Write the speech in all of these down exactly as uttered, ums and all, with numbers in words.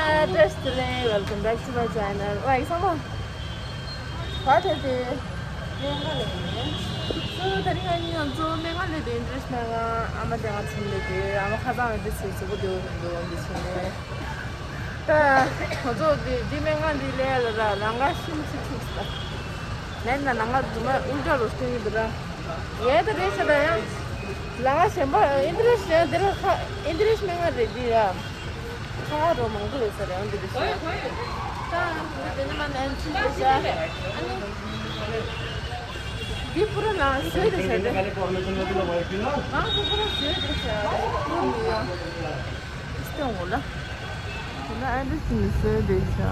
Welcome back to my channel. ཝའི་སམ་བྷོ་ཊ་ཊི་སི་སྨན་ཁང་ལས་ཡིན། སོ་ད་རིང་ང་གཉིས་ང་ཚོ་སྨན་ཁང་ལས་དེ་ཨིན་ཊི་རེ་སི་སྨན་ཁང་ཨ་མ་དེ་ང་ཚོ་ལས་དེ་ཨ་མ་ཁ་སང་ལས་དེ་ཚོའི་གཟུགས་པོ་བདེ་བོ་མི་འདུག་འོན་ཏེ་ཕྱིན་ནས། ད་ང་ཚོ་དེ་དེ་སྨན་ཁང་དེ་ལས་ལ་ལ་ལང་ཀ་ཤིན་ཆི་ཐུག་ས། ནན་ན་ནང་ང་དུ་མ་ཨུལ་ཏྲ་རོ་སྟོན་གྱི་འདུག་ར། ཡས་ད་རེད་ཤ་ད་ཡང་། ལ་ང་གཞན་པ་ཨིན་ཌི་རེ་ཤི་ཡ་དེ་ར་ཁ་ཨིན་ཌི་རེ་ཤི་སྨན་ཁང་རེད་འདི་ཡ། ཁ་རོ་མང་པོ་རེད་ས་རེད་ཨིན་ཌི་རེ་ཤི་ཡ། ད་དེ་ནི་མ་ནན་ཆུ་རེད་ཤ། ཨ་ནི། འདི་པུ་ར་ལ་ང་བཟོས་རེད་ཤ་དེ། ང་ཚོ་པུ་ར་བཟོས་རེད་ཤ། པུ་ར་མི་ཡ། སྟོན་འོ་ལ། དེ་ལ་ཨ་འདྲ་ཞིག་ནས་བཟོས་བསྡད་ཤག་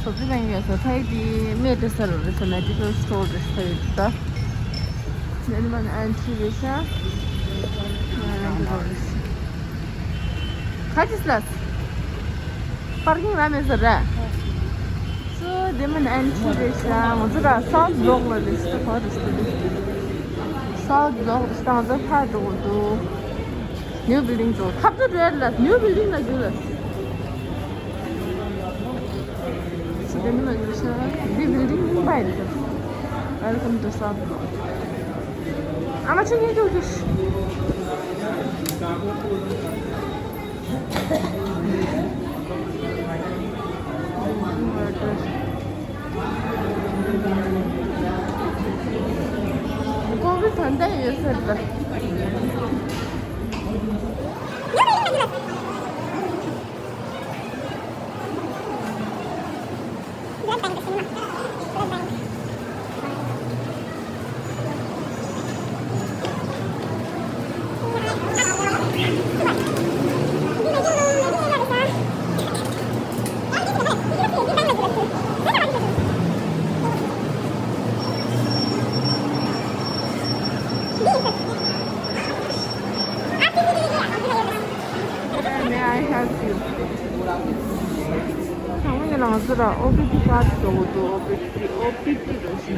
སོ་ཙི་ལ་ངས་ས་ཐའི་དེ་སྨན་འདྲ་ས་རུ་རེད་ས་མེ་ཌི་ཀལ་སི་ཊོར་རེད་ས་ཡོད་ད། ནེ་ནི་མ་ནི་ཨན་ཊི་རེད་ཤག་ཁ་ཅིག་ལ། པར་ཀིང་ར་མེད་ས་ར། སོ་དེ་མིན་ཨན་ཊི་རེད་ཤག་ང་ཚོ་ར་སའུ་ཐི་བྷི་ལོག་ལ་རེད་ཤག་ག་རེད་ཤག་སའུ་ཐི་བྷི་ལོག་རེད་ཤག་ང་ཚོ་ཕར་འགྲོ་དགོས་འདུག་ནིའུ་བིལ་ཌིང་འགྲོ་ཁབ་ཏུ་རེད་ལ་ནིའུ་བིལ་ཌིང་ལ་རྒྱུ་ལ། སོ་དེ་མིན་ལ་རྒྱུ་ཤག་འདི་བིལ་ཌིང་རྙིང་པ་ཡིན་ཤག Welcome to South Block. ཨ་མ་ཆུ་ངས་འགྲོ་རྒྱུ། ཀོ་བི་ད་ལྟ་ཡོད་ས་རེད་པ། May I help you? ཚང་མ་ཡིན་ལང་ཟེར་ར་ཨོ་པི་ཊི་ཀར་ཌི་འགྲོ་དགོས་འདུག་ཨོ་པི་ཊི་ཨོ་པི་ཊི་རེད་ཤག་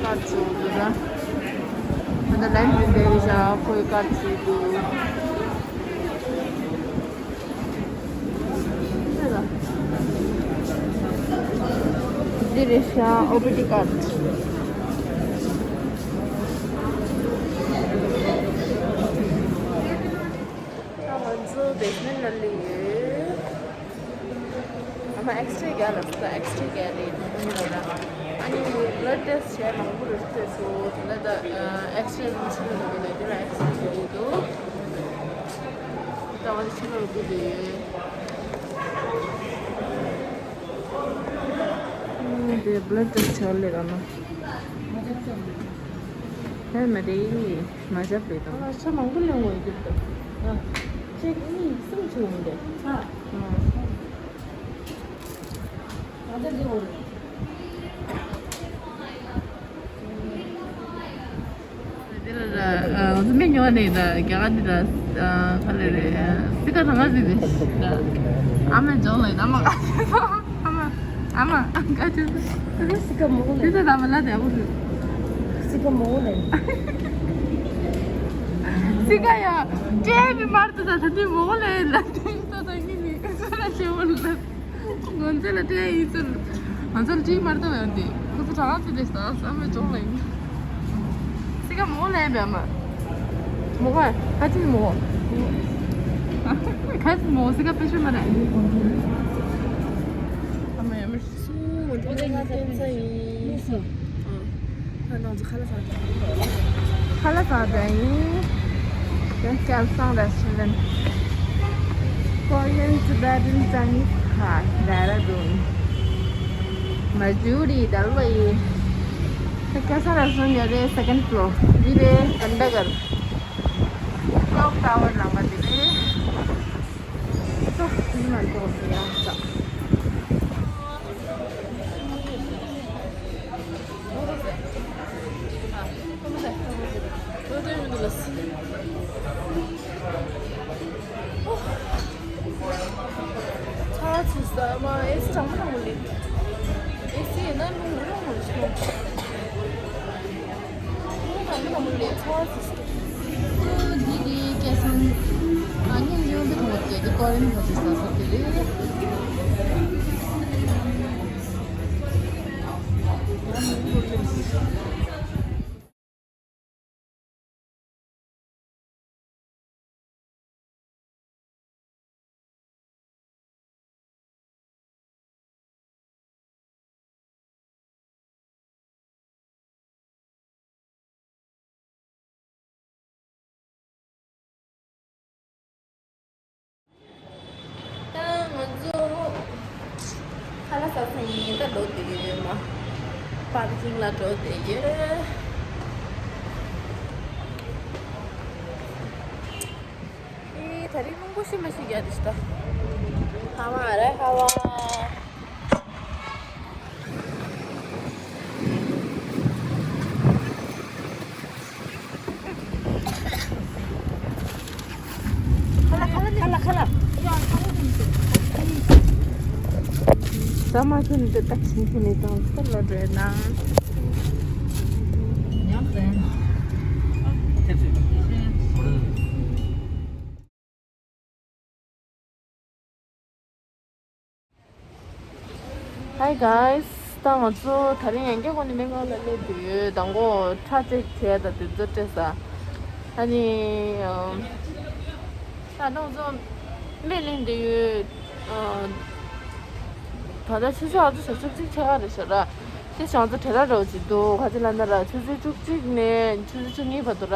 ཀར་ཌི་འགྲོ་དགོས་འདུག་ར། ད་ལན་འདི་འདྲ་ཡིན་ཤག་ཁོའི་ཀར་ཌི་འདུག་འདི་རེད་ཤག་ཨོ་པི་ཊི་ཀར་ཌི། ད་ང་ཚོ་བེ་སི་མེན་ཊི་ལ་སླེབས་ཡོད། ཨ་མ་ཨེགས་རེ་རྒྱག་ལབ་སོང་། ཨེགས་རེ་རྒྱག་རེད་ད་ནི་ལ་ལ། ཨ་ནི་བྷི་ལཌ་ཊེ་སི་ཊི་བྱས་མང་པོ་རེད་ཤག་སོ་དེ་ལ་ད་ཨེགས་རེ་རུམ་ཕྱི་ལ་འགྲོ་གི་འདུག་དེ་ལ་ཨེགས་རེ་རྒྱག་གི་འདུག་ད་ང་ཚོ་ཕྱི་ལ་འགྲོ་གི་འདུག་དེ་བྷི་ལཌ་ཊེ་སི་ཊི་བྱས་ལེ་ར་ན། ཧེ་མ་རེད། མ་བཞག་པའི་དང་། ཨ་ཤ་མང་པོ་ལེན་འོང་གི་འདུག་ཨ། ཅེག་གཉིས་གསུམ་བྱུང་འདི། ཨ། ང་ཚོ་འདི་འོ་རེད། འདི་ལ་ང་ཚོ་མི་ཉོ་ནས་ད་རྒྱ་གར་འདི་ད་ག་ལེ་རེད། སི་ཀ་ད་ང་ཟིག་རེད། ཨ་མའི་ཇོ་ལེན་ཨ་མ་ག་ཨ་མ། ཨ་མ། ཨ་མ། ཨ་མ། ཨ་མ། སི་ཀ་མོ་ལེ། དེ་ཚོ་ལ་མ་ལ་དེ་ཨ་བུ་རེད། སི་ཀ་མོ་ལེ། སི་ཀ་ཡ། ཀྲེ་མི་མར་དུ་ད་ད་དེ་མོ་ལེ་ལ་དེ་ད་ད་ངི་ནི་ཁ་ལ་ཆེ་བོ་ལ། ང་ཚོ་ལ་དེ་ཡིན་ཚུལ། ང་ཚོ་ལ་ཅི་མར་དུ་ཡོང་དེ་ཁོ་ཚོ་གྲང་ཚེ་དེ་ས་ས་མེ་ཅོང་ལེ། སི་ཀ་མོ་ལེ་བེ་མ། མོ་ག་ཁ་ཅིན་མོ། ཁ་ཅིན་མོ་སི་ཀ་པེ་ཤོ་མ་རེད། ཨ་མ་ཡ་མ། སུ་འགྲོ་དེ་ང་བསྟན་ས་ཡིན། ཨ། ད་ང་ཚོ་ཁ་ལག་ཟ་དེ། ཁ་ལག་ཟ་དེ་ཡིན། Then Kelsang Restaurant. Korean Tibetan Chinese Thai, Dehradun. Majuri, Dalwai. The Kelsang Restaurant ཡོད་རེད། Second floor. འདི་རེད། གྷན་དྷ་གར། Clock Tower ལ་མ་འདི་རེད། སོ། འདི་མ་འགྲོ་ཡ་ས། ཚ་ཚ་ས་མ་ཨེ་སི་གྲང་མོ་ནང་མོ་ལེ། ཨེ་སི་ཡིན་ན་རླུང་རླུང་མོ་ལེ་ཤི་ནོ། རླུང་གྲང་མོ་ནང་མོ་ལེ་ཚ་ཚ་ས། འདི་འདི་སྐལ་བཟང་། ཨ་ནི་ཡོང་འདི་གོང་བརྒྱད་ཀྱི་ ད་ང་ཚོ་ཁ་ལག་ཟ་ས་ཡིན། ད་འགྲོ་བསྡད་ཡོད། མ་པར་ཀིང་ལ་འགྲོ་བསྡད་ཡོད། ཨེ། ད་རིང་རླུང་པོ་ཤི་མ་ཤི་རྒྱག་དེ་ཤི་ད། ཧ་མ་རེ་ཧ་བ། ཁ་ལག་ཁ་ལག་ཁ་ལག་ཟ་མ་ཐུབ་ནས་ད་ཕྱིན་ཕྱིན་ནས་དང་ཚུར་ལ་འགྲོ་ན། ཉམས་ལྡན། Hi guys, ད་ང་ཚོ་ད་རིང་ཡང་བསྐྱར་ཁོ་ནི་སྨན་ཁང་ལ་སླེབས་ཡོད། མདང་དགོང་ཁྲག་ཅེག་བྱས་དང་དེ་ཚོ་སྤྲད་ས། ཨ་ནི་ཨམ། ད་ང་ཚོ་སྨན་ལེན་བསྡད་ཡོད། ཨ། ད་ལྟ་ཆུ་ཚོད་ཨ་ཚོ་ཞག་བཅུ་གཅིག་ཆགས་ཀ་རེད་ཤག་ར། དེ་བྱང་ཚོ་བྲེལ་བ་འདྲ་བོ་ཅིག་འདུག་ག་ཅི་ལབ་ན་ར། ཆུ་ཚོད་བཅུ་གཅིག་ནས་ཆུ་ཚོད་བཅུ་གཉིས་བར་དུ་ར།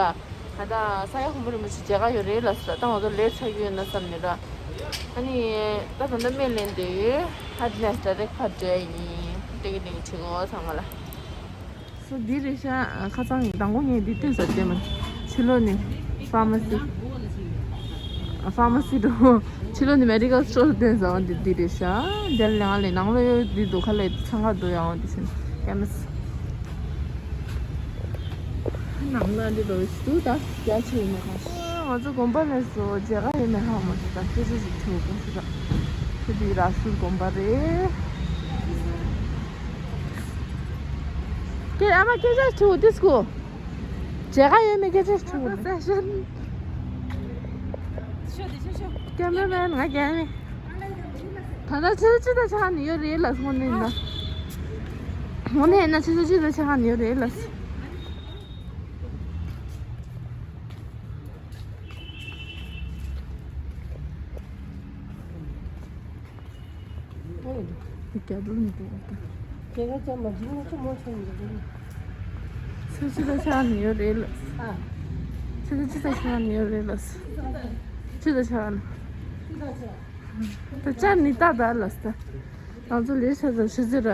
ད་ལྟ་ས་ཡ་དཔོན་པོ་རིན་པོ་ཆེ་མཇལ་ཁ་ཡོད་རེད་ལབ་སོང་། ད་ང་ཚོ་ལས་ཆགས་ཀྱི་ཡོད་ན་བསམ་ནས་ར། ཨ་ནི་ད་ད་ལྟ་སྨན་ལེན་བསྡད་ཡོད། ཨ་ནི་ཌའི་རེག་ཕར་འགྲོ་ཡ་ཡིན། ཏེ་གི་ཏེ་གི་བྱེད་དགོས་ཚང་མ་ལ། སོ་འདི་རེད་ཤག་ཁ་སང་མདང་དགོང་ངས་འདི་བསྟན་ས་བསྟན་མ། ཕྱི་ལོགས་ནས་ཕར་མ་སི། ཕར་མ་སི་འགྲོ། ཕྱི་ལོགས་ནས་མེ་ཌི་ཀལ་སི་ཊོར་བསྟན་ས་འོ་འདི་འདི་རེད་ཤག་འདིར་ལས་ང་ལས་ནང་ལོགས་ཡོད་འདི་འདུག་ཁ་ལས་འཚང་ཁ་འདུག་ཡང་འོ་འདི་ཕྱིན་ཡ་མ་སི། ནང་ལ་འདི་འདྲ་ཞིག་འདུག་ད་རྒྱ་ཆེ་ཡིན་ན་གང་ཤེས། ང་ཚོ་དགོན་པ་ལས་སོ་མཇལ་ཁ་ཡིན་ན་ཧ་མ་ཤེས། ད་སྐད་ཆ་ཞིག་དྲི་བ་དགོངས་ཤིག་ད་ཁྱོད་འདི་ར་སུ་དགོན་པ་རེད། ཀྱེ་ཨ་མ་སྐད་ཆ་དྲི་བ་འདི་སྐུ། མཇལ་ཁ་ཡོད་མེད་སྐད་ཆ་དྲི་བ། སེ་ཤན། ཀེམ་ར་མེན་ང་རྒྱལ་མེད། ད་ལྟ་ཆུ་ཚོད་གཅིག་དང་ཕྱེད་ཀ་ནས་ཡོད་རེད་ལ་སོང་ནས་ཡིན་ན། ངོ་ནས་ཡིན་ན་ཆུ་ཚོད་གཅིག་དང་ཕྱེད་ཀ་ནས་ཡོད་རེད་ལ། འདི་རྒྱབ་ལོགས་ནས་འགྲོ་བ་དང་། ཁྱེད་རང་ཅག་མ་འཇིགས་ན་ཅི་མོ་ཆེ་ཡིན་འདུག་ཆུ་ཚོད་གཅིག་དང་ཕྱེད་ཀ་ནས་ཡོད་རེད་ལ། ཨ། ཆུ་ཚོད་གཅིག་དང་ཕྱེད་ཀ་ནས་ཡོད་རེད་ལ། གཅིག་དང་ཕྱེད་ཀ་ནས། ད་ཅག་ནི་ཏག་ཏག་ལ་ས། ང་ཚོ་ལས་བྱ་ཚོ་ཆུ་ཚོད་ར་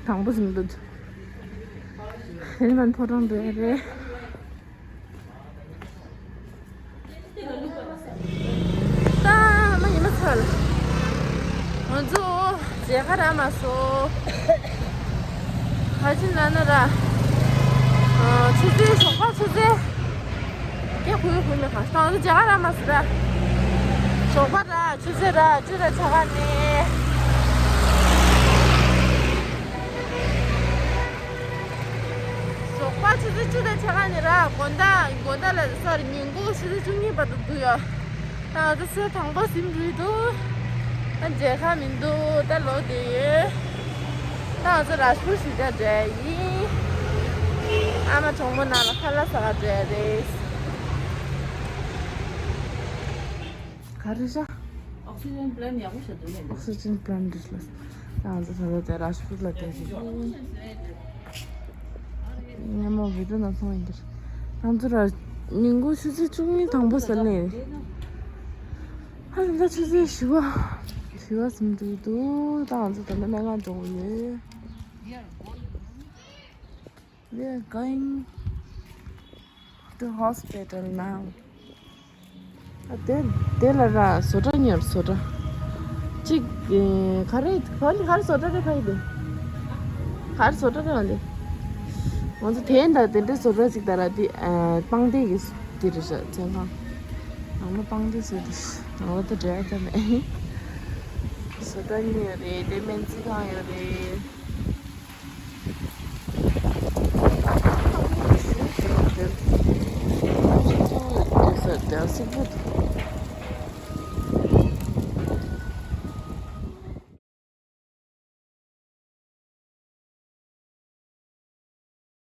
དང་པོ་ཟིན་འདུག་ཧེ་མན་ཕོ་བྲང་འགྲོ་ཡ་རེད། ད་མ་ཉི་མ་ཚར་ལ། ང་ཚོ་མཇལ་ཁ་རག་མ་སོང་། ག་ཅི་ལབ་ན་ར། ཨ། ཆུ་ཚོད་ཞོགས་པ་ཆུ་ཚོད། ཀྱེ་ཁུ་ཁུ་མེ་ཁ་སང་ཚོ་མཇལ་ཁ་རག་མ་སོང་ར། ཞོགས་པ་ར་ཆུ་ཚོད་ར་བཅུ་དང་ཕྱེད་ཀ་ནས། ཞོགས་པ་ཆུ་ཚོད་བཅུ་དང་ཕྱེད་ཀ་ནས་ར་དགོང་དག་དགོང་དག་ལ་སོ་རི་ཉིན་གུང་ཆུ་ཚོད་བཅུ་གཉིས་བར་དུ་འདུག་ཡོད། ད་ང་ཚོ་ཆུ་ཚོད་དང་པོ་ཟིན་འགྲོ་གི་འདུག་ད་མཇལ་ཁ་མི་འདུག་ད་ལོག་བསྡད་ཡོད། ད་ང་ཚོ་རཱཇ་པུར་གཞིས་ཆགས་འགྲོ་ཡ་ཡིན། ཨ་མ་གྲོགས་མོ་ནང་ལ་ཁ་ལག་ཟ་ག་འགྲོ་ཡ་རེད། ག་རེ་ཤག་ཨོག་སི་ཇན་པི་ལན་ཡག་པོ་ཞིག་འདུག་ནས། ཨོག་སི་ཇན་པི་ལན་འདུག་ལ། ང་ཚོ་ད་ལྟ་དེ་རཱཇ་པུར་ལ་བསྡད་ཡོད། སྔོན་མ་བི་ཌི་ཡོ་ནང་མཐོང་ཡིན་གྱི་རེད། ང་ཚོ་ར་ཉིན་གུང་ཆུ་ཚོད་བཅུ་གཉིས་དང་པོ་ཟ་ནས། ཨ་ད་ཆུ་ཚོད་བཞི་པ། བཞི་པ་ཟིན་འགྲོ་གི་འདུག་ད་ང་ཚོ་ད་ལྟ་སྨན་ཁང་འགྲོ་གི་ཡོད། We are going to hospital now. ཨ་དེ་དེ་ལ་ར་བཟོ་གྲྭ་ཉར་བཟོ་གྲྭ། གཅིག་ཨེ་ག་རེ་ག་རེ་ག་རེ་བཟོ་གྲྭ་རེད་ཕ་གི་དེ། ག་རེ་བཟོ་གྲྭ་རེད་བ་འདི། ང་ཚོ་དེ་འདྲ་དེ་འདྲའི་བཟོ་གྲྭ་གཅིག་ད་ར་དེ་ཨ་པང་གདན་གྱི་དེ་རེད་ཤག་མཚན་ཁང་། ནང་ལ་པང་གདན་བཟོས་འདུག་ནང་ལ་ད་འབྲེལ་བ་ད་མེད། བཟོ་གྲྭ་གཉིས་ཡོད་རེད། དེ་སྨན་རྩིས་ཁང་ཡོད་རེད། There are six foot.